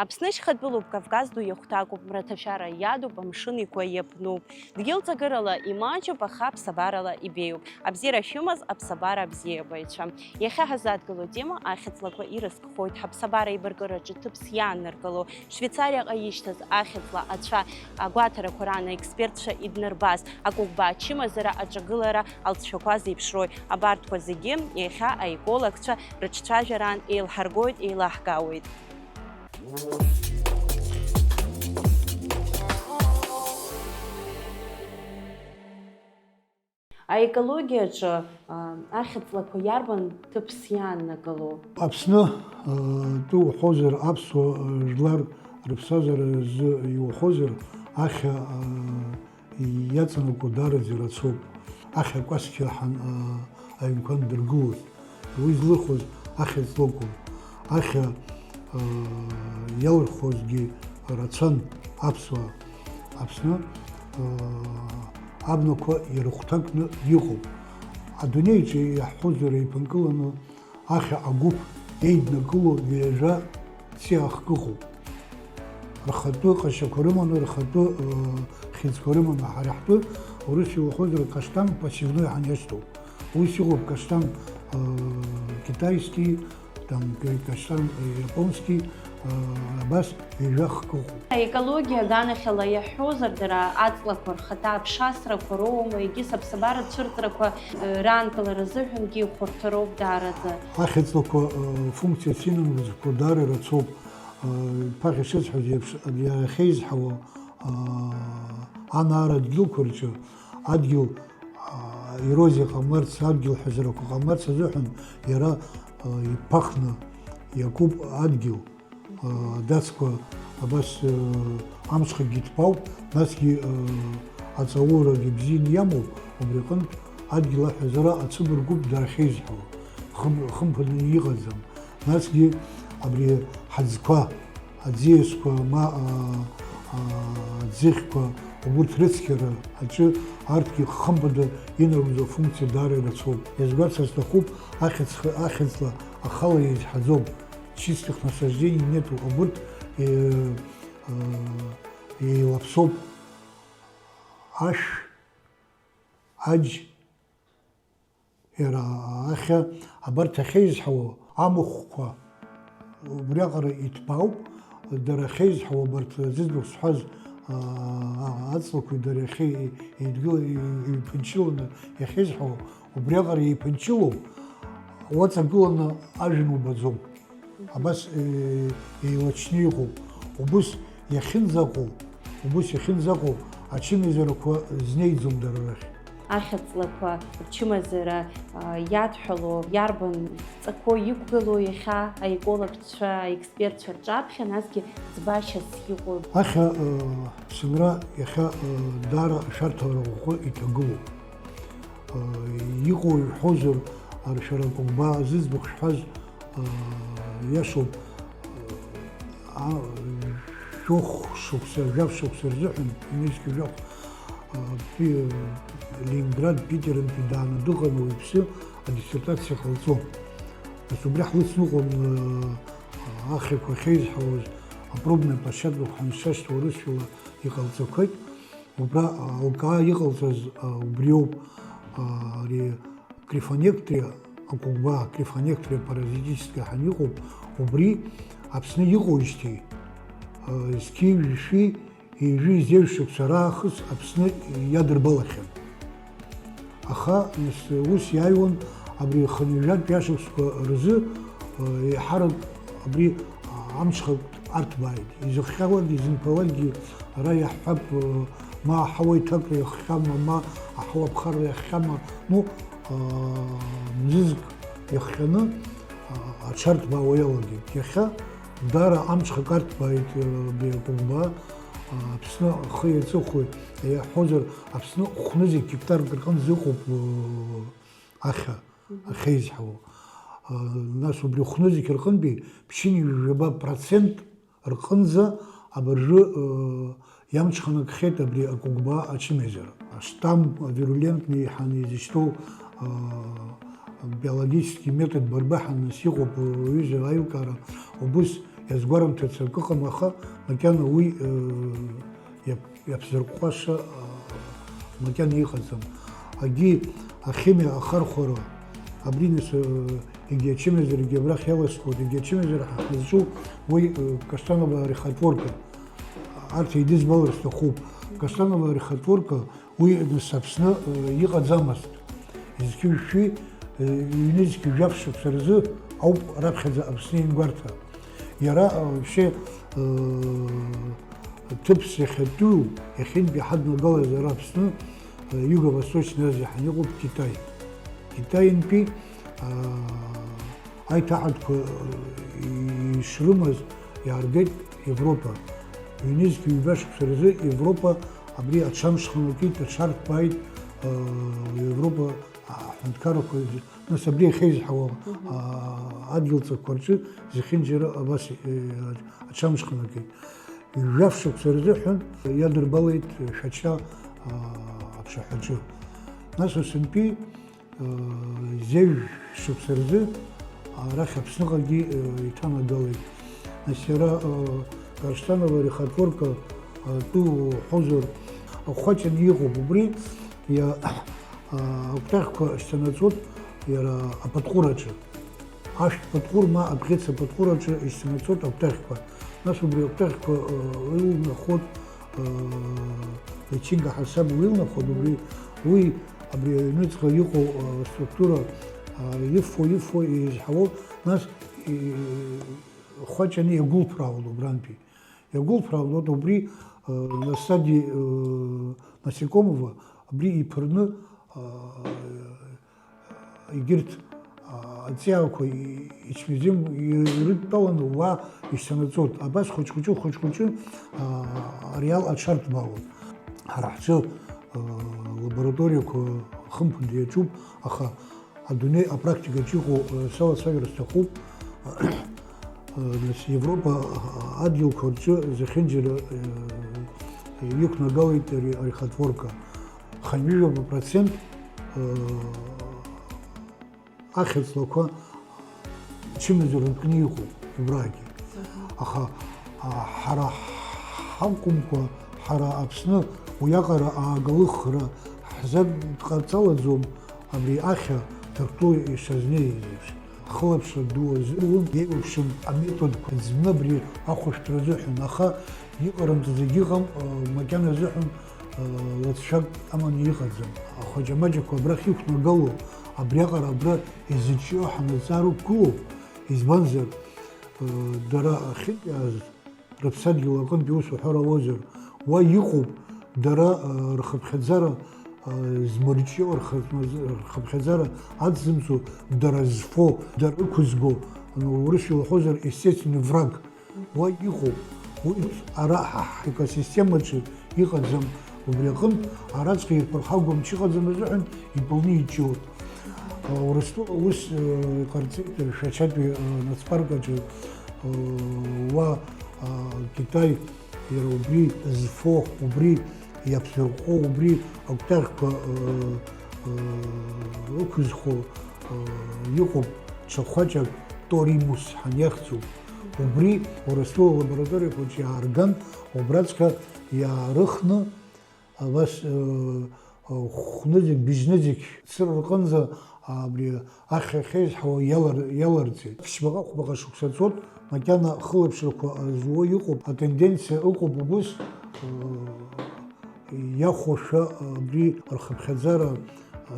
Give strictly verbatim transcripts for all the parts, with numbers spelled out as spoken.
Аԥсны шьхатәылоуп, Кавказ ду иахәҭакуп, мраҭашәара иадуп, амшын игәа иаԥнуп. Дгьылҵагырала имаҷуп, аха аԥсабарала ибеиоуп. Абзиара шәымаз, аԥсабара абзиабаҩцәа. Иахьа ҳазадгыло атема ахьыӡлақәа ирызкхоит. Ҳаԥсабара еибаркыраҿы ҭыԥс иааннаргыло, Швеицариаҟа ишьҭаз ахьыӡла ацәа агәаҭарақәа раан аекспертцәа иднарбаз, акәыкәбаа ачымазара аҿагылара алҵшәақәа зеиԥшрои, абарҭқәа зегьы иахьа аекологцәа рыҿцәажәараан еилҳаргоит, еилаҳкаауеит. Аекологиаҿы, а, ахьыӡлақәа иарбан ҭыԥс иааннакыло? Аԥсны, а, тәы уҳәозар, аԥсуа, а, жәлар рыԥсҭазаара азы иуҳәозар, ахьа, а, иаҵанакуа даараӡа ирацәоуп. Ахьа акәасқьа ҳан-, а, аҩнқәа андыргылоз. Уи злырхуаз ахьа ҵлакәын. Ахьа, а, иалырхуазгьы рацәан аԥсуаа. Аԥсны, а, абнақәа ирыхәҭакны иҟоуп. Адунеиаҿы иаҳҳәозар еиԥынкыланы ахьа агәыԥ еиднакыло ҩажәа циа ахкы ыҟоуп. Рхатәы ҟазшьақәа рыманы, рхатәы, ы, хьыӡқәа рыманы, ҳара ҳтәы, урыс иуҳәозар, каштан пассивной ҳәа иашьҭоуп. Ус иҟоуп каштан, ы, китайский, там, ка-, каштан, ы, японский, ы, абас ҩажәа хкы ыҟоуп. Аекологиа аганахьала иаҳҳәозар, дара аҵлақәа рхаҭа аԥшасрақәа роума, егьыс аԥсабара цәырҵрақәа, ы, раанкылара азыҳәангьы ихәарҭароуп даараӡа. Ахьыӡлақәа, ы, функциас инамырӡақәо даара ирацәоуп. Ԥахьа ишысҳәаз еиԥш, иахьеизҳауа, аа, анаара адгьылқәа рҿы адгьыл, аа, ерозиа ҟамларц, адгьыл ҳәазарақәа ҟамларц азыҳәан иара, аа, иԥахны иакуп адгьыл, аа, адацқәа абас, аа, амҽхакгьы ҭбаауп, насгьы, аа, аҵауларагьы бзианы иамоуп, убри аҟынтә адгьыл аҳәазара ацәыбыргуп дара ахьеизҳауа, хым-, хымԥаданы иҟаӡам. Насгьы абри ҳаӡқәа, аӡиасқәа, ма, а, а, аӡыхьқәа, убурҭ рыцқьара аҿы арҭгьы хымԥада инаргӡо афункциа даара ирацәоуп. Иазгәарҭар сҭахуп, ахьӡ-, ахьӡла ахала еизҳаӡом, чистых насаждений нету, убурҭ, э, э, еилаԥсоуп ашә, аџь, Иара ахьа абарҭ ахьеизҳауа амахәқәа убриаҟара иҭбаауп, дара ахьеизҳауа абарҭ зыӡбахә сҳәаз, аа, аҵлақәеи дареи ахьы еидгыла-, еиԥынчыланы иахьеизҳауа, убриаҟара еиԥынчылоу уаҵагыланы ажәҩан убаӡом. Абас, э, еилачны иҟоуп. Убыс иахьынӡаҟоу, убыс иахьынӡаҟоу ачымазарақәа знеиӡом дара рахь. Ахьаҵлақәа рчымазара, а, иадҳәало иарбан ҵақәоу иқәгылоу иахьа аекологцәа, аекспертцәа рҿаԥхьа, насгьы ӡбашьас иҟоу? Ахьа, э, ԥсынра иахьа, э, даара ашәарҭара ӷәӷәа иҭагылоуп. Э, иҟоу иҳәозар, аршәара кәыкәбаа зыӡбахә шәҳәаз, Иашоуп, а, жәохә шықәса, жәаф шықәса рзыҳәан, ҩнызқьи жәохә, а, Пи-, Ленинград, Питерынтәи дааны дыҟан уаҩԥсы адиссертациа ҟалҵон. Нас убри ҳлыцныҟәон, а, ахьақәа ахьеизҳауаз апробная площадкақәа ҳаншьҭашьҭуа урысшәала иҟалҵақәеит. Убра алкаа иҟалҵаз, а, убриоуп, а, ари Крифонектрия, акәыкәбаа, Крифонектрия паразитическая ҳәа иҟоуп, убри Аԥсны иҟоуижьҭеи, а, зқьи жәшәи ҩажәи зеижә шықәса раахыс Аԥсны иадырбалахьан. Аха, нас, ус иааиуан, абри хынҩажәатәи ашықәсқәа рзы, а, еиҳарак абри, а, амҽхак арҭбааит. Изыхҟьалак, изынԥалакгьы ара иаҳҳәап, ма аҳауа иҭакра иахҟьама, ма аҳауа ԥхарра иахҟьама, ну, а, мзызк иахҟьаны, а, аҽарҭбаауа иалагеит. Иахьа даара амҽхак арҭбааит, а, абри акәыкәбаа, а, Аԥсны ахы иаҵыхәоит, иаҳҳәозар, Аԥсны хәнызқь гектарк рҟынӡа ыҟоуп, а, ахьа, ахьеизҳауа. А, нас убри хәнызқь рҟынтәи ԥшьынҩажәаба процент рҟынӡа абыржәы, э, иамҽханакхьеит абри акәыкәбаа ачымазара. Аштамм вирулентный ҳәа изышьҭоу, э, биологический метод борьбы ҳәа нас иҟоуп, э, ҩыза аилкаара, убыс Иазгәарымҭац акы ыҟам, аха макьана уи, э, иаԥ-, иаԥсырҟәҟәаша, э, макьана иҟаӡам. Агьи ахимиа ахархәара, абри нас, э, егьи ачымазарагьы абрахь иаласхуеит, егьи ачымазара ҳа-, ҳазҿу уи, э, каштанова рихотворка. Арҭ еидызбалар сҭахуп. Каштанова рихотворка Уи нас Аԥсны, э, иҟаӡамызт. Зқьи жәшәи, э, ҩнызқьи жәаф шықәса рзы ауп раԥхьаӡа Аԥсны иангәарҭа. Иара, э, вообще, э, ҭыԥс иахьатәу, иахьынтәи ҳаднагалаз ара Аԥсны, э, Юго-Восточная Азиа ҳәа иҟоуп Китай. Китаинтәи, э, Аиҭаҳатәқәа, э, ишрымаз иааргеит Европа. Ҩнызқь ҩба шықәса рзы Европа абри аҽамшханакит, аҽарҭбааит, э, Европа аҳәынҭқаррақәа, нас абри иахьеизҳауа, Мгм. а, адгьыл ҵакқәа рҿы зехьынџьара абас, э, аҽамшханакит. Ҩажәа шықәса рзыҳәан иадырбалеит Шәача, а, аԥшаҳәаҿы. Нас усынтәи Зежә шықәса рзы арахь Аԥсныҟагьы иҭанагалеит. Нас иара Карштанова рихотворка атәы уҳәозар, ахәаҷаны иҟоуп убри, иа-, акәтаӷьқәа шьҭанаҵоит иара апатҟәыраҿы. Ашәҭ патҟәыр ма абӷьыц апатҟәыраҿы ишьҭанаҵоит акәтаӷьқәа. Нас убри акәтаӷьқәа, э, илнахуеит, э, личинка ҳасаб илнахуеит, убри, уи абри аҩныҵҟа иҟоу, э, структура, э, ифо, ифо, еизҳауоуп, нас, э, хәаҷаны иагәылԥраауеит убрантәи. Иагәылԥраауеит убри, э, насади, э, насекомого, абри иԥырны, э, егьырҭ, а, аҵиаақәа и-, ичмазаҩым ирыдтәаланы уа ишьҭанаҵоит. Абас хәыҷ-хәыҷы, хәыҷ-хәыҷы, а, ареал аҽарҭбаауеит. Ҳара ҳҿы, а, лабораториақәа хымԥада иаҿуп, аха адунеи апрактикаҿы иҟоу, а, салацәажәара сҭахуп. А, нас, Европа, а, адгьылқәа рҿы зехьынџьара, а, иқәнагалеит ари арихотворка. Хынҩажәаба процент, э, ахьыӡлақәа чымазара ркны иҟоуп убрагьы. Аха, а, ҳара ҳакәымкәа, ҳара Аԥсны уиаҟара ааглыхра ҳзадҟаҵалаӡом, абри ахьа Ҭырқәтәыла ишазнеиз еиԥш. Ахылаԥшра ду азыруан, еиуеиԥшым аметодқәа зны абри ахәышәтәра азыҳәан, аха иҟарымҵаӡагьы ыҟам, э, макьана азыҳәан, лацәак аманы иҟаӡам. Ахәаҷамаҷақәа абрахь иқәнагало, абриаҟара абра изыҿио ҳанаҵаа рықәгылоуп. Избанзар, дара ахьынтәааз рыԥсадгьыл аҟынтәи ус уҳәар ауазар, уа иҟоуп дара рхыԥхьаӡара змырҿио, рхыԥхьаӡара аӡзымҵо, дара зфо, дара ықәызго, урыс илҳәозар, естественный враг. Уа иҟоуп. Уи ара ҳа ҳекосистемаҿы иҟаӡам. Убри аҟынтә араҵәҟьа ирԥырхагоу мчы ыҟаӡам азыҳәан иԥылны иҿиоит. Урыстәыла ус, э, иҟарҵеит Шәачатәи, э, нацпарк аҿы, э, уа, э, Китай иара убри зфо, убри иаԥсырҟәҟәо, убри акәтаӷьқәа, э, э, ықәызхуа, э, иҟоуп ҽа хәаҷак Торимус ҳәа иахьӡуп. Убри Урыстәыла лабораториақәаҿ иаарган, убраҵәҟьа иаарыхны, абас, э, э, хәнызқь, быжьнызқь цыра рҟынӡа абри ахьа ахьеизҳауа иалар-, иаларҵеит. Ԥшьбаҟа-хәбаҟа шықәса ҵуеит, макьана хылаԥшрақәа зуа иҟоуп, атенденциа ыҟоуп убыс, э, иахәошәа абри рхыԥхьаӡара,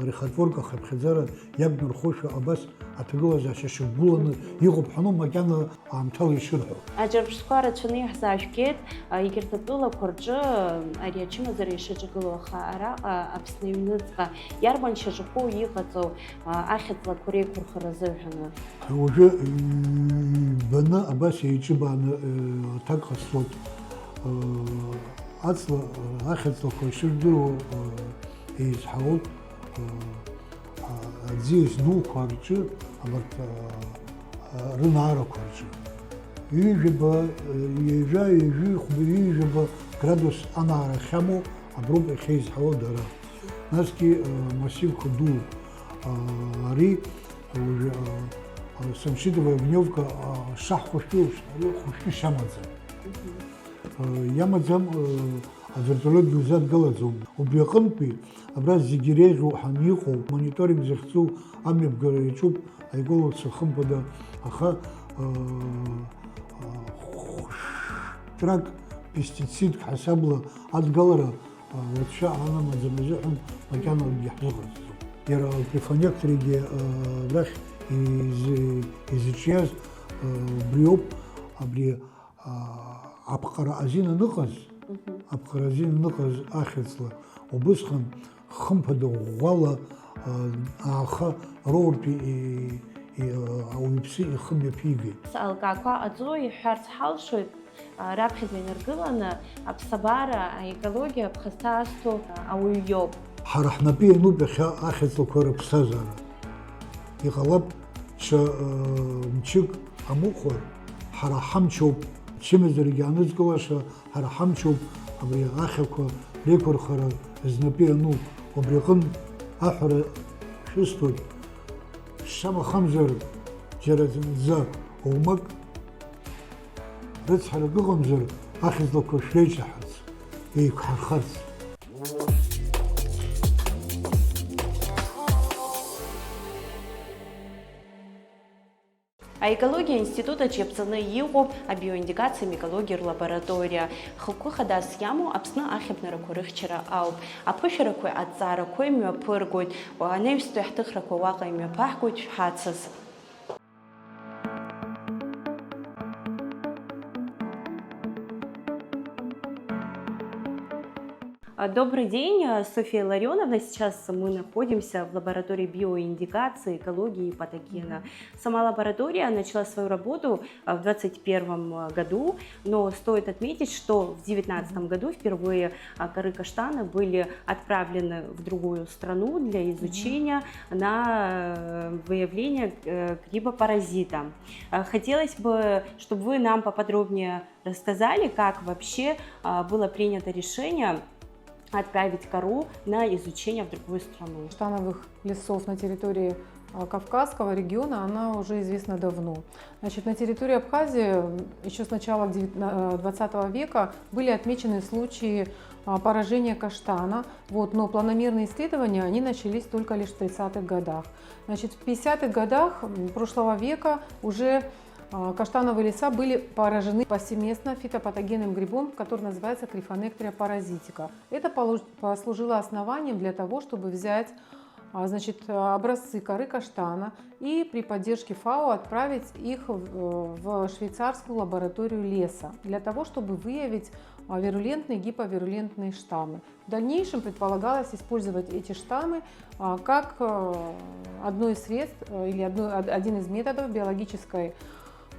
рихотворка ахыԥхьаӡара иагнархошәа абас аҭагылазаашьа шьақәгыланы иҟоуп ҳәа, макьана аамҭала ишырҳәо. Аҿырԥштәқәа рацәаны иаҳзаажәгеит, а, егьырҭ атәылақәа рҿы, а, ари ачымазара ишаҿагылоу, аха араҟа Аԥсны аҩныҵҟа иарбан шьаҿақәоу иҟаҵоу, а, ахьаҵлақәа реиқәырхара азыҳәаны? Уажәы ҩбаны абас еиҿыбааны, э, аҭак ҟасҵоит. Э, аҵла, э, ахьаҵлақәа ишырдыруа, э, еизҳауоуп, э, а, аӡиас дуқәа рҿы, абарҭ, а, а, рынаарақәа рҿы. Ҩажәаба, э, ҩажәа, ҩажәи хәба, ҩажәаба градус анаара ахьамоу аброуп иахьеизҳауа дара. Насгьы, э, массивқәа дууп. А, ари уажәы, а, Самшитова Огневка, а, шаҳхәышәтәу еиԥш, ари хәышәтәышьа амаӡам. А, иамаӡам, а, авертолиотгьы узадгалаӡом. Убри аҟынтәи, абра зегьы иреиӷьу ҳәа иҟоу, мониторинг захьӡу амҩаԥгара иаҿуп аекологцәа хымԥада, аха, а, а, хәшәтәрак, пестицидк ҳасабла адгалара, а, уацәшәа амаӡам азыҳәан макьана акгьы ҳзыҟарҵаӡом. Иара акрифонекторигьы, а, абрахь изы-, изыҿиаз, а, убриоуп, абри, а, аԥҟара азин аныҟаз, Мгм. аԥҟара азин аныҟаз ахьӡла, убысҟан хымԥада ӷәӷәала, а, ааха роуртә и-, и-, ауаҩԥсы ихы мҩаԥигеит. Алкаақәа аҵо иҳәарц ҳалшоит, а, раԥхьаӡа инаргыланы аԥсабара, аекологиа аԥхасҭа азҭо, а, ауаҩ иоуп. Ҳара ҳнапы иануп иахьа ахьӡлақәа рыԥсҭазаара. Иҟалап, ҽа, а, мчык амыхәар, ҳара ҳамчоуп, чымазарагьы аныдкылаша, ҳара ҳамчоуп абри ахьақәа реиқәырхара знапы иану, убри аҟынтә аҳәара шәысҭоит, шамахамзар џьара зынӡа оумак рыцҳарак ыҟамзар, ахьӡлақәа шәреиҿаҳарц, еиқәҳархарц. Аекологиа институт аҿы иаԥҵаны иҟоуп абиоиндикациа микологиа рлабораториа. Хықәкы хадас иамоу Аԥсны ахьабнарақәа рыхьчара ауп. Аԥышәарақәеи аҭҵаарақәеи мҩаԥыргоит. Анаҩстәи ҳҭыхрақәа уаҟа имҩаԥаҳгоит, шәҳацыз. А, добрый день, а, София Ларионовна. Сейчас мы находимся в лаборатории биоиндикации, экологии и патогена. Сама лаборатория начала свою работу, а, в двадцать первом году, но стоит отметить, что в девятнадцатом году впервые, а, коры каштана были отправлены в другую страну для изучения на, э, выявление, э, грибопаразита. А, хотелось бы, чтобы вы нам поподробнее рассказали, как вообще, а, было принято решение отправить кору на изучение в другую страну. Каштановых лесов на территории, а, Кавказского региона, она уже известна давно. Значит, на территории Абхазии, м, ещё с начала девятна-, э, двадцатого века были отмечены случаи, а, поражения каштана, вот, но планомерные исследования, они начались только лишь в тридцатых годах. Значит, в пятидесятых годах, м, прошлого века уже, а, каштановые леса были поражены повсеместно фитопатогенным грибом, который называется Крифонектрия паразитика. Это полу-, послужило основанием для того, чтобы взять, а, значит, а, образцы коры каштана и при поддержке фао отправить их в, в швейцарскую лабораторию леса для того, чтобы выявить, а, вирулентные и гиповирулентные штаммы. В дальнейшем предполагалось использовать эти штаммы, а, как, э, одно из средств, э, или одно, од-, один из методов биологической,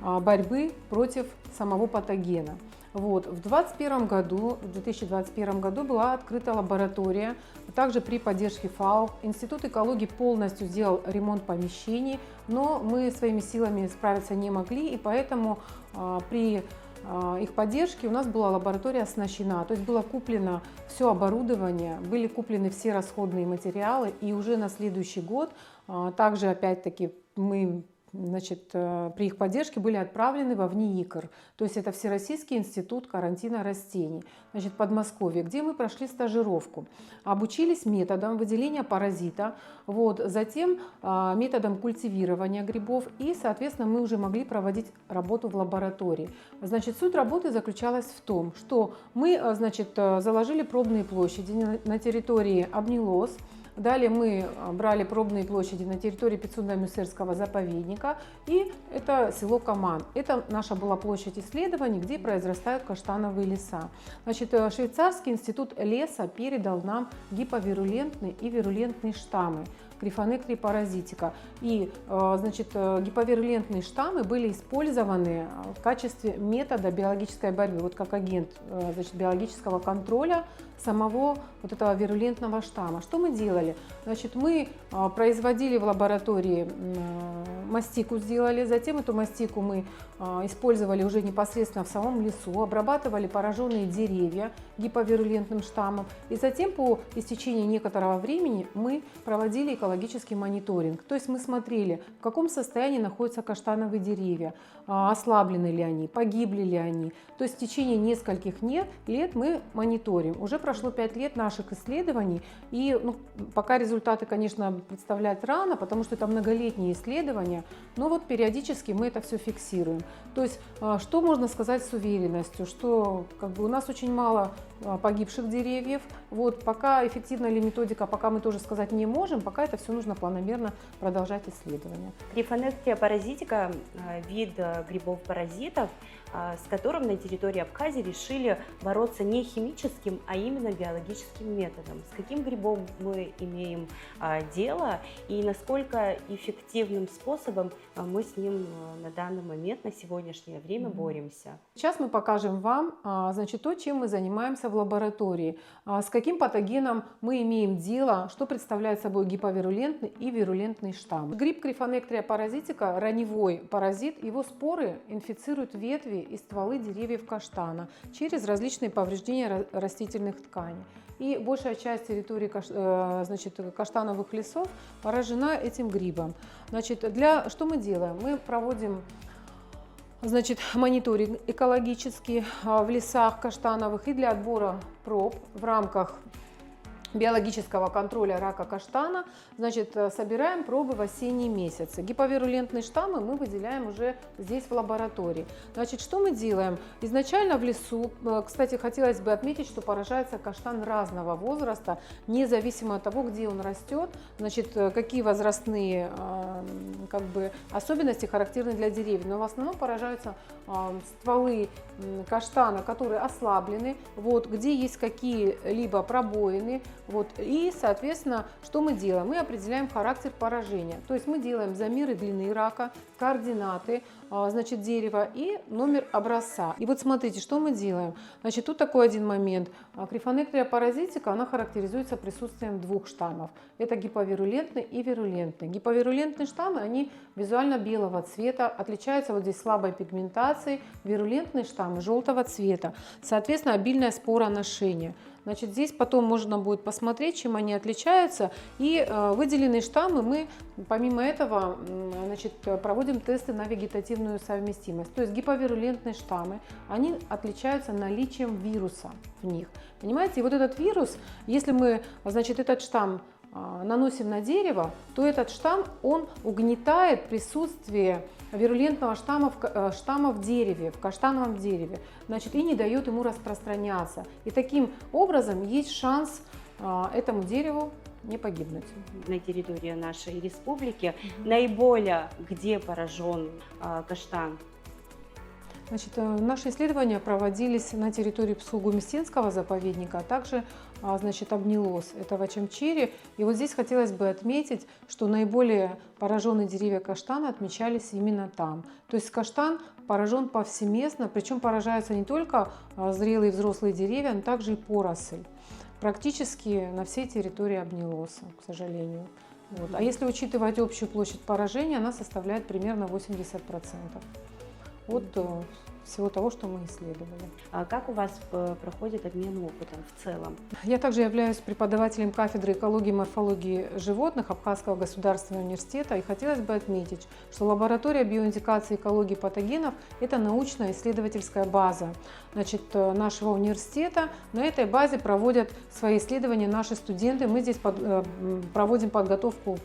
а, борьбы против самого патогена. Вот. В двадцать первом году, в две тысячи двадцать первом году была открыта лаборатория, также при поддержке фао. Институт экологии полностью сделал ремонт помещений, но мы своими силами справиться не могли, и поэтому, а, при, а, их поддержке у нас была лаборатория оснащена, то есть было куплено всё оборудование, были куплены все расходные материалы, и уже на следующий год, а, также опять-таки мы, значит, э, при их поддержке были отправлены во ВНИИКР, то есть это Всероссийский институт карантина растений, значит, Подмосковье, где мы прошли стажировку, обучились методам выделения паразита, вот, затем, а, методом культивирования грибов, и, соответственно, мы уже могли проводить работу в лаборатории. Значит, суть работы заключалась в том, что мы, а, значит, э, заложили пробные площади на, на территории Обнилос, далее мы, а, брали пробные площади на территории Пицунда-Мюссерского заповедника, и это село Каман. Это наша была площадь исследований, где произрастают каштановые леса. Значит, э, швейцарский институт леса передал нам гиповирулентные и вирулентные штаммы Крифонектрии паразитика. И, э, значит, э, гиповирулентные штаммы были использованы, э, в качестве метода биологической борьбы, вот как агент, э, значит, биологического контроля самого вот этого вирулентного штамма. Что мы делали? Значит, мы а, производили в лаборатории м, мастику, сделали, затем эту мастику мы а, использовали уже непосредственно в самом лесу, обрабатывали пораженные деревья гиповирулентным штаммом, и затем по истечении некоторого времени мы проводили экологический мониторинг. То есть мы смотрели, в каком состоянии находятся каштановые деревья, а, ослаблены ли они, погибли ли они. То есть в течение нескольких не- лет мы мониторим. Уже прошло пять лет наших исследований, и ну, пока результаты, конечно, представлять рано, потому что это многолетние исследования, но вот периодически мы это все фиксируем. То есть а, что можно сказать с уверенностью, что как бы, у нас очень мало а, погибших деревьев. Вот, пока эффективна ли методика, пока мы тоже сказать не можем, пока это все нужно планомерно продолжать исследования. Гриффинектриа паразитика, э, вид э, грибов-паразитов, э, с которым на территории Абхазии решили бороться не химическим, а именно биологическим методом. С каким грибом мы имеем э, дело и насколько эффективным способом э, мы с ним э, на данный момент, на сегодняшнее время боремся? Сейчас мы покажем вам, а, значит, то, чем мы занимаемся в лаборатории, а, с каким патогеном мы имеем дело, что представляет собой гиповирулентный и вирулентный штамм. Грипп Гриффинектриа паразитика, раневой паразит, его споры инфицируют ветви и стволы деревьев каштана через различные повреждения ра- растительных тканей. И большая часть территории каш- э, значит, каштановых лесов поражена этим грибом. Значит, для, что мы делаем? Мы проводим значит, мониторинг экологический а, в лесах каштановых и для отбора проб в рамках биологического контроля рака каштана, значит, э, собираем пробы в осенние месяцы. Гиповирулентные штаммы мы выделяем уже здесь в лаборатории. Значит, что мы делаем? Изначально в лесу, э, кстати, хотелось бы отметить, что поражается каштан разного возраста, независимо от того, где он растет, значит, э, какие возрастные э, как бы, особенности характерны для деревьев. Но в основном поражаются э, стволы э, каштана, которые ослаблены, вот, где есть какие-либо пробоины. Вот, и, соответственно, что мы делаем? Мы определяем характер поражения. То есть мы делаем замеры длины рака, координаты, а, значит, дерева и номер образца. И вот смотрите, что мы делаем. Значит, тут такой один момент. А, Гриффинектриа паразитика, она характеризуется присутствием двух штаммов. Это гиповирулентный и вирулентный. Гиповирулентные штаммы, они визуально белого цвета, отличаются вот здесь слабой пигментацией, вирулентные штаммы желтого цвета. Соответственно, обильное спороношение. Значит, здесь потом можно будет посмотреть, чем они отличаются. И э, выделенные штаммы мы, помимо этого, значит, проводим тесты на вегетативную совместимость. То есть гиповирулентные штаммы, они отличаются наличием вируса в них. Понимаете, и вот этот вирус, если мы, значит, этот штамм а, наносим на дерево, то этот штамм, он угнетает присутствие вирулентного штамма в, э, штамма в дереве, в каштановом дереве, значит, и не дает ему распространяться. И таким образом есть шанс а, этому дереву не погибнуть. На территории нашей республики наиболее где поражен а, каштан? Значит, э, наши исследования проводились на территории Псхо-Гумистинского заповедника, а также а, значит, Обнилос, это в Очамчире. И вот здесь хотелось бы отметить, что наиболее пораженные деревья каштана отмечались именно там. То есть каштан поражен повсеместно, причем поражаются не только а, зрелые взрослые деревья, но также и поросль. Практически на всей территории Обнилоса, к сожалению. Вот. А если учитывать общую площадь поражения, она составляет примерно восемьдесят процентов от э, всего того, что мы исследовали. А как у вас э, проходит обмен опытом в целом? Я также являюсь преподавателем кафедры экологии и морфологии животных Абхазского государственного университета. И хотелось бы отметить, что лаборатория биоиндикации экологии патогенов – это научно-исследовательская база, значит, э, нашего университета. На этой базе проводят свои исследования наши студенты. Мы здесь под- э, м, проводим подготовку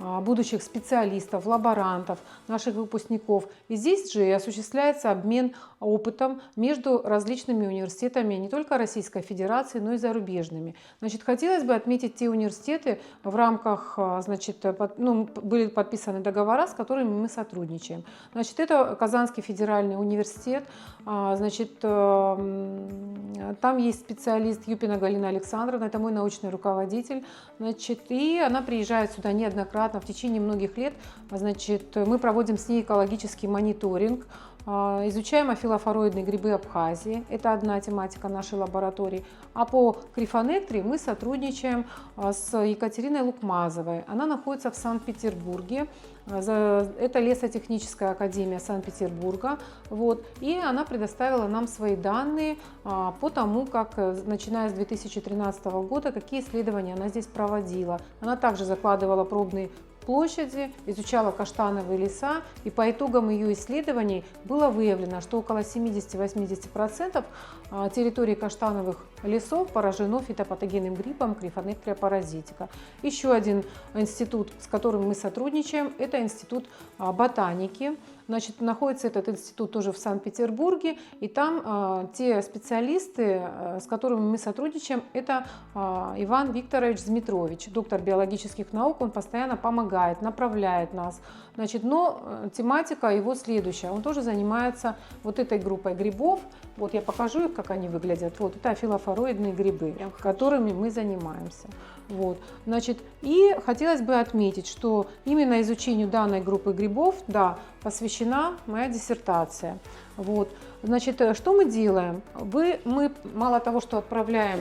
а, будущих специалистов, лаборантов, наших выпускников. И здесь же и осуществляется обмен опытом между различными университетами не только Российской Федерации, но и зарубежными. Значит, хотелось бы отметить те университеты, в рамках, а, значит, под- ну, п- были подписаны договора, с которыми мы сотрудничаем. Значит, это Казанский федеральный университет. А, Значит, э, м, там есть специалист Юпина Галина Александровна, это мой научный руководитель. Значит, и она приезжает сюда неоднократно в течение многих лет. Значит, мы проводим с ней экологический мониторинг. А, изучаем афилофороидные грибы Абхазии. Это одна тематика нашей лаборатории. А по крифонектрии мы сотрудничаем, а, с Екатериной Лукмазовой. Она находится в Санкт-Петербурге. А, за-, это Лесотехническая академия Санкт-Петербурга. Вот. И она предоставила нам свои данные, а, по тому, как, э, начиная с две тысячи тринадцатого года, какие исследования она здесь проводила. Она также закладывала пробные площади, изучала каштановые леса, и по итогам её исследований было выявлено, что около семидесяти-восьмидесяти процентов, а, территории каштановых лесов поражено фитопатогенным грибом Cryphonectria parasitica. Ещё один институт, с которым мы сотрудничаем, это институт, а, ботаники. Значит, находится этот институт тоже в Санкт-Петербурге, и там, а, те специалисты, э, с которыми мы сотрудничаем, это, а, Иван Викторович Змитрович, доктор биологических наук, он постоянно помогает, направляет нас. Значит, но, э, тематика его следующая. Он тоже занимается вот этой группой грибов. Вот я покажу их, как они выглядят. Вот это афилофороидные грибы, которыми мы занимаемся. Вот. Значит, и хотелось бы отметить, что именно изучению данной группы грибов, да, посвящена моя диссертация. Вот. Значит, э, что мы делаем? Вы, мы мало того, что отправляем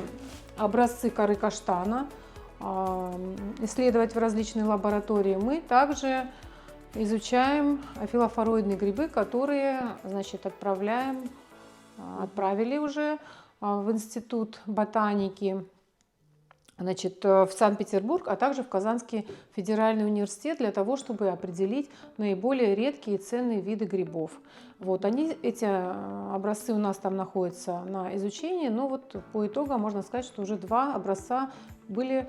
образцы коры каштана, а, исследовать в различные лаборатории, мы также изучаем афилофороидные грибы, которые, значит, отправляем, а, отправили уже, а, в Институт ботаники, значит, э, в Санкт-Петербург, а также в Казанский федеральный университет для того, чтобы определить наиболее редкие и ценные виды грибов. Вот, они, эти, э, образцы у нас там находятся на изучении, но вот по итогам можно сказать, что уже два образца были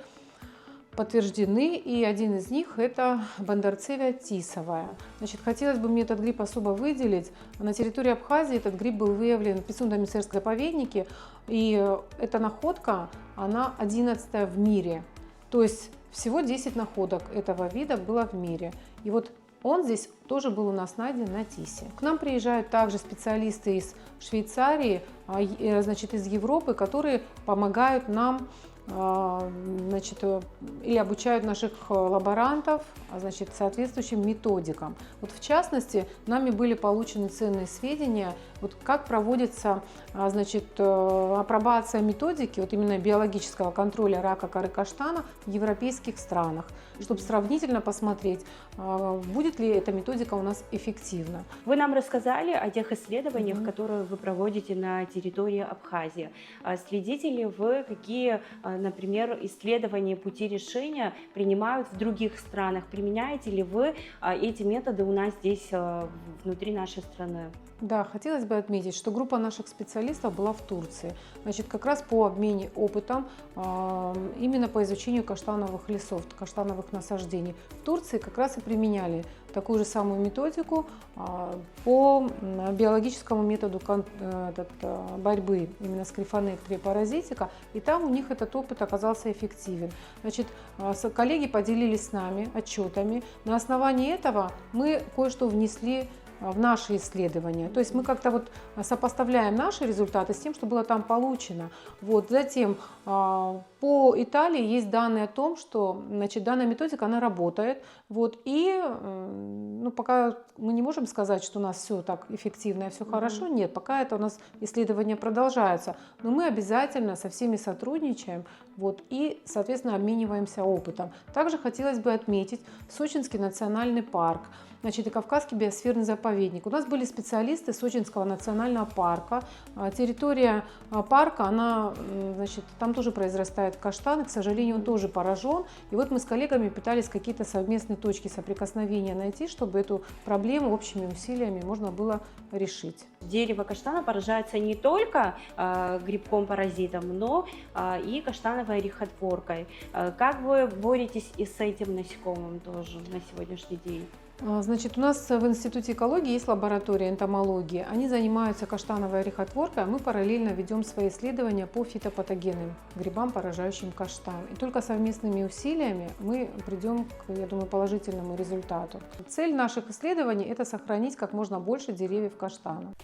подтверждены, и один из них — это Бандерцевия тисовая. Значит, хотелось бы мне этот гриб особо выделить. На территории Абхазии этот гриб был выявлен в Пицунда-Мицерском заповеднике, и, э, эта находка, она одиннадцатая в мире. То есть всего десять находок этого вида было в мире. И вот он здесь тоже был у нас найден на Тисе. К нам приезжают также специалисты из Швейцарии, а, е-, э, значит, из Европы, которые помогают нам, а, значит, э, или обучают наших, э, лаборантов, а, значит, соответствующим методикам. Вот в частности, нами были получены ценные сведения, вот как проводится, а, значит, э, апробация методики, вот именно биологического контроля рака коры каштана в европейских странах, чтобы сравнительно посмотреть, а, будет ли эта методика у нас эффективна. Вы нам рассказали о тех исследованиях, Мгм. которые вы проводите на территории Абхазии. А следите ли вы, какие, а, например, исследования пути решения принимают в других странах? Применяете ли вы, а, эти методы у нас здесь, а, в-, внутри нашей страны? Да, хотелось бы отметить, что группа наших специалистов была в Турции. Значит, как раз по обмене опытом, а, именно по изучению каштановых лесов, каштановых насаждений. В Турции как раз и применяли такую же самую методику, а, по, м, биологическому методу кон-, э, этот, э, борьбы именно с Cryphonectria parasitica, и там у них этот опыт оказался эффективен. Значит, а, с-, коллеги поделились с нами отчетами. На основании этого мы кое-что внесли, а, в наши исследования. То есть мы как-то вот сопоставляем наши результаты с тем, что было там получено. Вот. Затем, а, по Италии есть данные о том, что, значит, данная методика, она работает. Вот. И, м, ну, пока мы не можем сказать, что у нас всё так эффективно и всё Мгм. хорошо. Нет, пока это у нас исследования продолжаются. Но мы обязательно со всеми сотрудничаем, вот, и, соответственно, обмениваемся опытом. Также хотелось бы отметить Сочинский национальный парк, значит, и Кавказский биосферный заповедник. У нас были специалисты Сочинского национального парка. А, территория, а, парка, она, м, значит, там тоже произрастает каштан, и, к сожалению, он тоже поражён. И вот мы с коллегами пытались какие-то совместные точки соприкосновения найти, чтобы эту проблему общими усилиями можно было решить. Дерево каштана поражается не только, а, грибком-паразитом, но, а, и каштановой орехотворкой. А, как вы боретесь и с этим насекомым тоже на сегодняшний день? А, значит, у нас в Институте экологии есть лаборатория энтомологии. Они занимаются каштановой орехотворкой, а мы параллельно ведём свои исследования по фитопатогенным грибам, поражающим каштан. И только совместными усилиями мы придём к, я думаю, положительному результату. Цель наших исследований — это сохранить как можно больше деревьев каштана.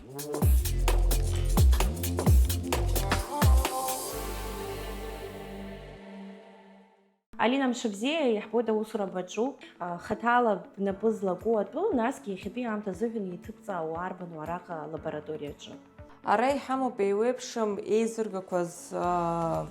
Алина, мшыбзиа, иаҳбоит аусура баҿуп, а, хаҭала бнапы злаку атәы, насгьы иахьатәи аамҭа азыҳәан иҭыбҵаауа арбану араҟа алабораториаҿы? Ара иҳамоуп еиуеиԥшым еизыргақәаз, аа,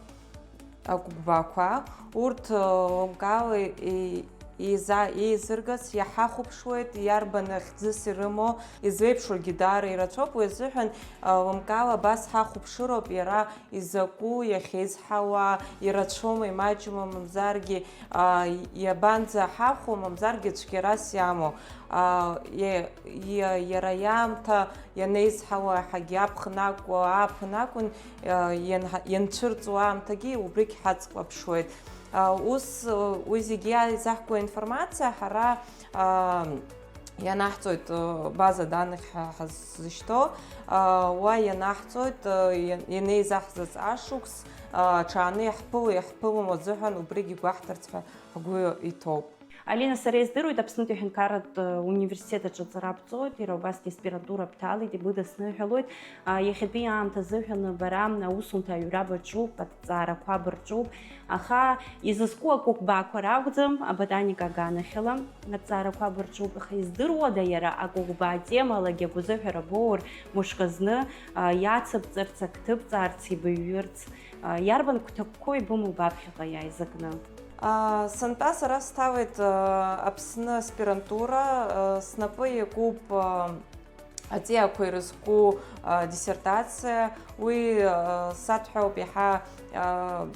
агәыгәбаақәа. Урҭ, аа, лымкаала еи-, еиза-, еизыргаз иаҳахәаԥшуеит, иарбан хьӡыс ирымоу, изеиԥшроугьы даара ирацәоуп, уи азыҳәан, аа, лымкаала абас ҳахәаԥшыроуп иара изакәу, иахьеизҳауа, ирацәоума, имаҷума, мамзаргьы, аа, иабанӡа ҳахәо, мамзаргьы цәгьарас иамоу, аа, иа-, иа-, иара иаамҭа ианеизҳауа, ҳагьаԥхын акәу, ааԥын акәын, ианҳа-, ианцәырҵуа аамҭагьы убригь ҳацклаԥшуеит. Ус, уи зегьы изаҳку аинформациа ҳара, ианаҳҵоит, база данных ҳа-, ҳазышьҭоу, уа ианаҳҵоит, иан-, ианеизаҳзац ашықәс, аҽааны иаҳԥыло, иаҳԥылом азыҳәан убригь игәаҳҭарц ҳәа ҳгәы иҭоуп. Алина, сара издыруеит, Аԥснытәи аҳәынҭқарратә университет аҿы аҵара бҵоит, иара убасгьы аспирантура бҭалеит, ибыдысныҳәалоит. А, иахьатәи аамҭа азыҳәан бара аусумҭа аҩра баҿуп, аҭҵаарақәа бырҿуп, аха изызку акәыкәбаақәа ракәӡам, аботаника аганахьала аҭҵаарақәа бырҿуп, аха издыруада иара акәыкәбаа темалагьы агәазыҳәара боур, мышкы зны, а, иацыбҵарц, ак ҭыбҵаарц, ибыҩҩырц, а, иарбан гәҭакқәоу ибымоу баԥхьаҟа иааизакны? Сынтәа сара сҭалеит, а, Аԥсны аспирантура, а, снапы иакуп, а, аҵиаақәа ирызку, а, диссертациа. Уи, а, садҳәалоуп иаҳа, а,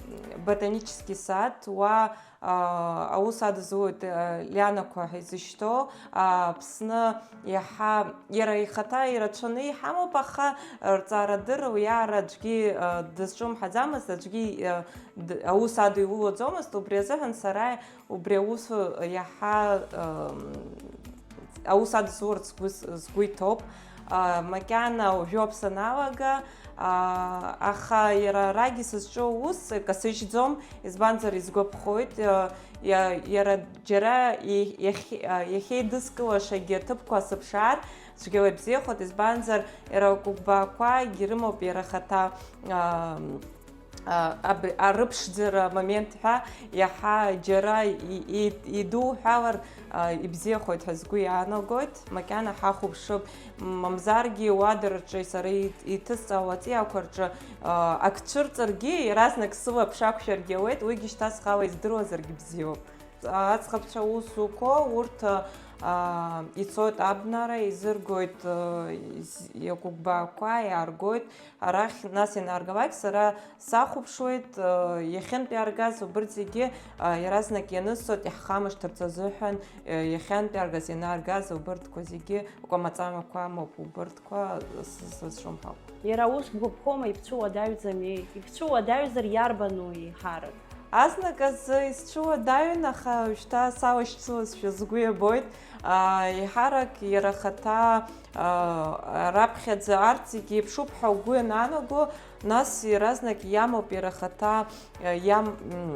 ботанический сад, уа, а, аус адызулоит, а, лианақәа ҳәа изышьҭоу, а, Аԥсны иаҳа, иара ихаҭа ирацәаны иҳамоуп, аха рҵарадырра уиаара аӡәгьы, а, дазҿлымҳаӡамызт, аӡәгьы, а, д-, аус адиулаӡомызт, убри азыҳәан сара убри аус иаҳа, ам, аус адызурц сгәы с-, сгәы иҭоуп. А, макьана уажәоуп саналага, а, аха иара арагьы сызҿу аус касыжьӡом, избанзар, изгәаԥхоит, а, иа-, иара џьара иахь-, иахь-, а, иахьеидыскылашагьы аҭыԥқәа сыԥшаар, цәгьала ибзиахоит, избанзар, иара агәыгәбаақәагьы рымоуп иара ахаҭа, а, а, аб-, арыԥшӡара амомент ҳәа иаҳа џьара и-, и-, идуҳәалар, а, ибзиахоит ҳәа сгәы иаанагоит, макьана ҳахәаԥшып, м-, мамзаргьы уадараҿы сара и-, иҭысҵаауа аҵиаақәа рҿы, а, ак цәырҵыргьы, иаразнак сылаԥш ақәшәаргьы ауеит, уигьы шьҭа схала издыруазаргьы бзиоуп. Аӡӷабцәа аус зуқәоу урҭ, аа, ицоит абнара, изыргоит, аа, из-, иагәыгәбаақәа, иааргоит арахь, нас ианааргалак сара сахәаԥшуеит, аа, иахьынтә иааргаз убырҭ зегьы, аа, иаразнак ианысҵоит, иаҳхамышҭырц азыҳәан, аа, иахьынтә иааргаз, ианааргаз убырҭқәа зегьы, кәамаҵамақәа амоуп убырҭқәа, с-, сызҿлымҳауп. Иара ус бгәаԥхома, ибцәуадаҩӡами? Ибцәуадаҩзар иарбану еиҳарак? Азныказы исцәуадаҩын, аха уажәшьҭа салашьцылазшәа сгәы иабоит. Аа, еиҳарак иара ахаҭа, аа, раԥхьаӡа арҭ зегьы еиԥшуп ҳәа угәы ианаанаго, нас иаразнак иамоуп иара ахаҭа, аа, иам-, м,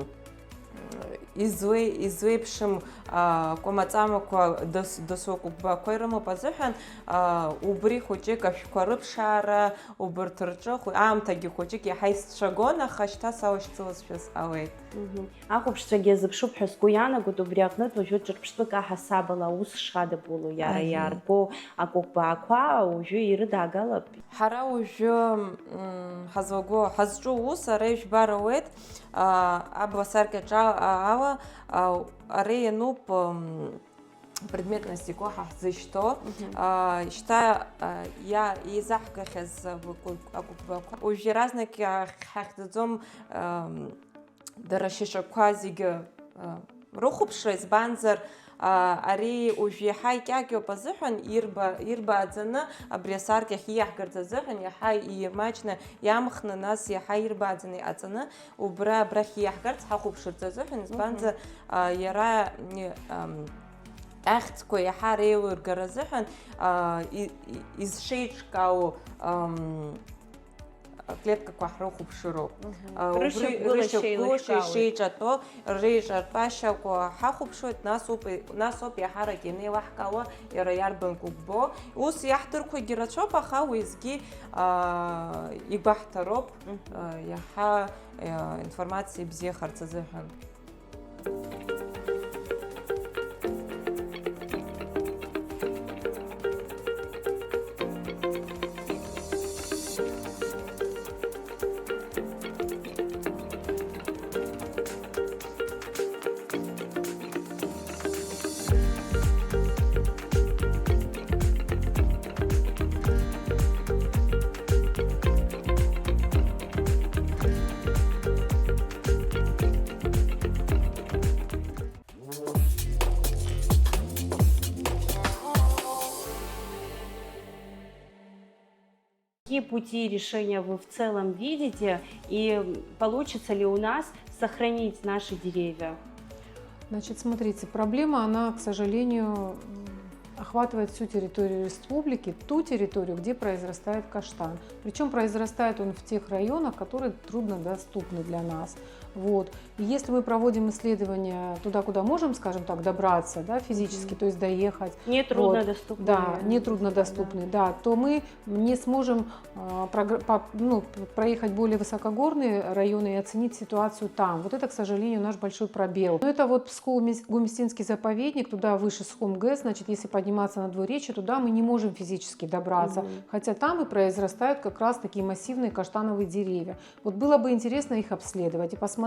излеи-, излеиԥшым, аа, кәамаҵамақәа дас-, дасу акәыкәбақәа ирымоуп азыҳәан, аа, убри хәыҷык ашәқәа рыԥшаара, убарҭ рҿы хәы-, аамҭагьы хәыҷык иаҳа исцәагон, аха шьҭа салашьцылазшәа сҟалеит. Мгм. Ахәаԥшцәагьы иазыԥшуп ҳәа сгәы иаанагоит, убри аҟнытә уажәы ҿырԥштәык аҳасабала аус шадабуло, иара Аҳ. иаарго акәыкәбаақәа уажәы ирыдаагалап. Ҳара уажәы, м, ҳазлаго, ҳазҿу аус ара ижәбар ауеит, а, абла асаркьаҿ а-, ала, а, ара иануп, м, предметность ику ҳа ҳзышьҭоу, Мгм. а, шьҭа, а, иа-, еизаҳгахьаз акәыкәб-, акәыкәбақәа. Уажә иаразнак иаҳ-, ҳахьӡаӡом, ам, дара шьаҿақәа зегьы, а, рыхәаԥшра, избанзар, а, ари уажә иаҳа икьакьоуп азыҳәан, ирба-, ирбааӡаны абри асаркьахь ииаҳгарц азыҳәан, иаҳа имаҷны иамхны, нас иаҳа ирбааӡаны иҟаҵаны, убра абрахь ииаҳгарц ҳахәаԥшырц азыҳәан, избанзар, Мгм. а, иара, м, ам, ахьӡқәа иаҳа реилыргара азыҳәан, а, и-, и-, изшеиҿкаау, ам, аклеткақәа ҳрыхәаԥшыроуп. Мгм. А, убри Рышьақәгылашьа рышьақәгылашьа еилышәкаауеит. Ишеиҿатәоу, реиҿартәашьақәа ҳахәаԥшуеит, нас ауп, нас ауп иаҳарак ианеилаҳкаауа иара иарбан гәыгәбо. Ус иаҳдырқәагьы рацәоуп, аха уеизгьы, а, игәаҳҭароуп, Мгм. а, иаҳа, а, информациа ибзиахарц азыҳәан. Какие пути решения вы в целом видите, и получится ли у нас сохранить наши деревья? Значит, смотрите, проблема, она, к сожалению, охватывает всю территорию республики, ту территорию, где произрастает каштан. Причем произрастает он в тех районах, которые труднодоступны для нас. Вот. И если мы проводим исследования туда, куда можем, скажем так, добраться, да, физически, то есть доехать. Нетруднодоступные. Да, нетруднодоступные, да, то мы не сможем а, ну, проехать более высокогорные районы и оценить ситуацию там. Вот это, к сожалению, наш большой пробел. Но это вот Псково-Гумистинский заповедник, туда выше Схум-ГЭС, значит, если подниматься на Двуречье, туда мы не можем физически добраться. Хотя там и произрастают как раз такие массивные каштановые деревья. Вот было бы интересно их обследовать и посмотреть,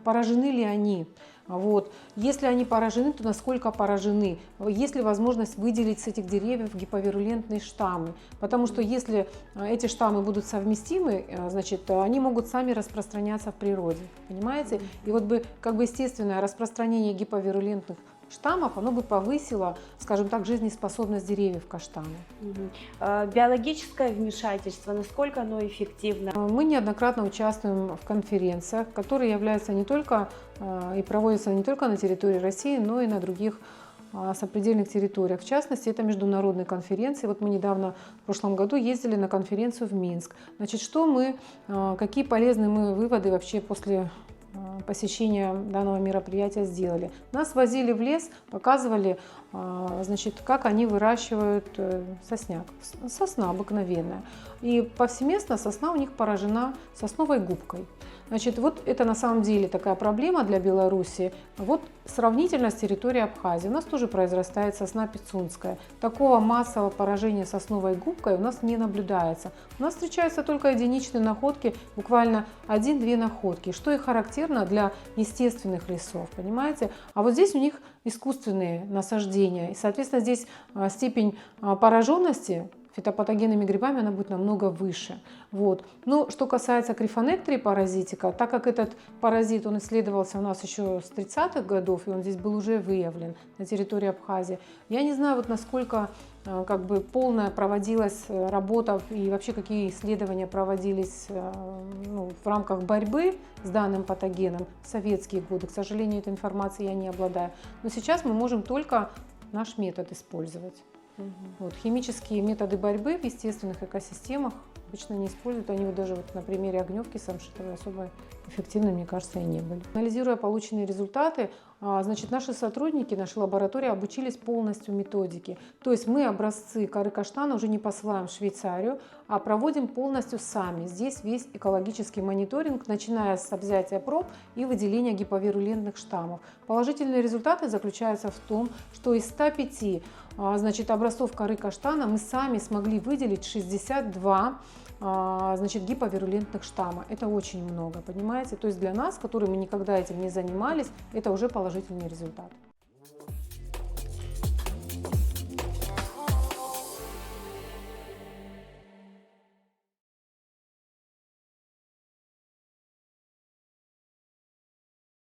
поражены ли они. Вот. Если они поражены, то насколько поражены? Есть ли возможность выделить с этих деревьев гиповирулентные штаммы? Потому что если а, эти штаммы будут совместимы, а, значит, они могут сами распространяться в природе. Понимаете? И вот бы, как бы, естественное распространение гиповирулентных штаммов, оно бы повысило, скажем так, жизнеспособность деревьев каштана. Мгм. А, биологическое вмешательство, насколько оно эффективно? Мы неоднократно участвуем в конференциях, которые являются не только а, и проводятся не только на территории России, но и на других а, сопредельных территориях. В частности, это международные конференции. Вот мы недавно, в прошлом году, ездили на конференцию в Минск. Значит, что мы, а, какие полезные мы выводы вообще после а, посещения данного мероприятия сделали? Нас возили в лес, показывали, а, значит, как они выращивают э, сосняк. С- Сосна обыкновенная. И повсеместно сосна у них поражена сосновой губкой. Значит, вот это на самом деле такая проблема для Беларуси. Вот сравнительно с территорией Абхазии. У нас тоже произрастает сосна пицунская. Такого массового поражения сосновой губкой у нас не наблюдается. У нас встречаются только единичные находки, буквально один-две находки, что и характерно для естественных лесов, понимаете? А вот здесь у них искусственные насаждения. И, соответственно, здесь а, степень а, пораженности фитопатогенными грибами, она будет намного выше. Вот. Ну, что касается крифонектрии паразитика, так как этот паразит, он исследовался у нас еще с тридцатых годов, и он здесь был уже выявлен на территории Абхазии, я не знаю, вот насколько э, как бы полная проводилась э, работа и вообще какие исследования проводились э, ну, в рамках борьбы с данным патогеном в советские годы. К сожалению, этой информацией я не обладаю. Но сейчас мы можем только наш метод использовать. Вот. Химические методы борьбы в естественных экосистемах обычно не используют. Они вот даже вот на примере огневки самшитовой особо эффективны, мне кажется, и не были. Анализируя полученные результаты, а, значит, наши сотрудники, наши лаборатории обучились полностью методике. То есть мы образцы коры каштана уже не посылаем в Швейцарию, а проводим полностью сами. Здесь весь экологический мониторинг, начиная с взятия проб и выделения гиповирулентных штаммов. Положительные результаты заключаются в том, что из ста пяти а, значит, образцов коры каштана мы сами смогли выделить шестьдесят два а, значит, гиповирулентных штамма. Это очень много, понимаете? То есть для нас, которые мы никогда этим не занимались, это уже положительный результат.